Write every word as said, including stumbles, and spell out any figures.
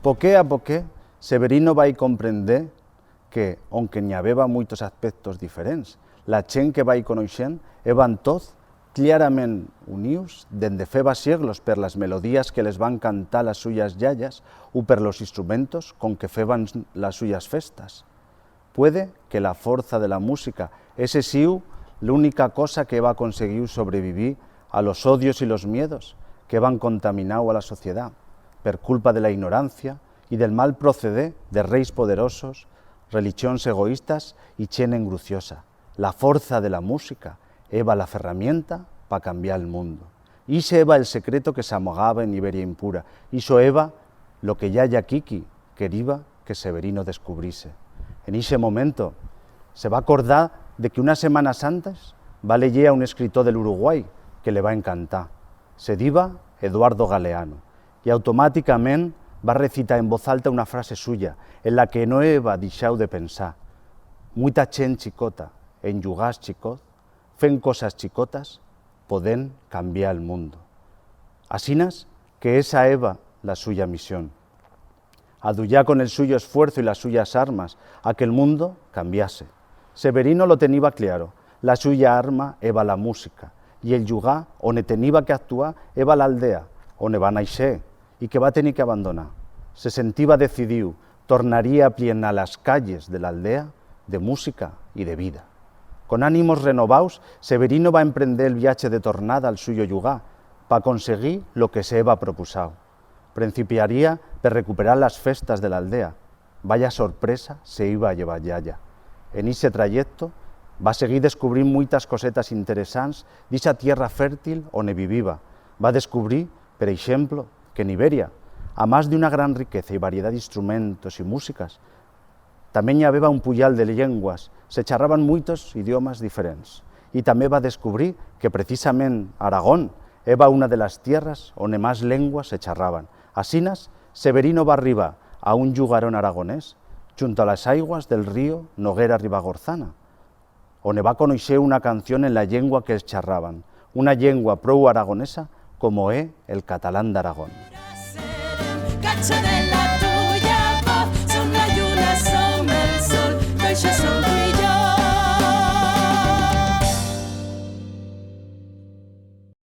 Poquet a poquet, Severino va i comprender que, onque n'i habeba muitos aspectos diferents, la chent que va i conoixent eban toz clarament unius dende feba sieglos per las melodías que les van cantar las suyas yayas u per los instrumentos con que feban las suyas festas. Puede que la forza de la música hese siu l'única cosa que heba conseguiu sobrevivir a los odios y los miedos que heban contaminau a la sociedat, per culpa de la ignorancia y del mal proceder de reis poderosos, religions egoístas y chent engruciosa. La forza de la música heba la ferramienta pa cambiar el mundo. Ixe heba el secreto que s'amagaba en Iberia impura. Ixo heba lo que Yaya Kiki queriba que Severino descubrise. En ixe momento, se va acordar de que unas semanas antes va leyer a un escritor del Uruguai que le va encantar. Se diba Eduardo Galeano, y automaticament va recitar en voz alta una frase suya en la que no heba dixau de pensar: Muita chent chicota, en llugars chicots, fent cosas chicotas, podem cambiar el mundo. Asinas que esa heba la suya misión. Aduyar con el suyo esfuerzo y las suyas armas a que el mundo cambiase. Severino lo teniba claro, la suya arma heba la música, y el llugar one teniba que actuar heba l'aldea one va naixer y que va tenir que abandonar. Se sentiba decidiu, tornaría a pllenar las calles de l'aldea de música y de vida. Con animos renovaus, Severino va emprender el viache de tornada al suyo llugar pa conseguir lo que se heba propusau. Prencipiaría per recuperar las festas de l'aldea. Vaya sorpresa se iba a llevar Yaya. En ixe trayecto va seguir descubrint muitas cosetas interesants d'ixa tierra fértil one viviba. Va descubrir, per eixemplo, que en Iberia, amás d'una gran riqueza y variedat d'instrumentos y músicas, tamé n'i habeba un puyal de llenguas, se charraban muitos idiomas diferents. Y tamé va descubrir que precisament Aragón heba una de las tierras one más llenguas se charraban. Asinas, Severino va arribar a un llugarón aragonés, chunto a las aiguas del río Noguera Ribagorzana, one va conoixer una canción en la llengua que els charraban, una llengua prou aragonesa como é el catalán d'Aragón.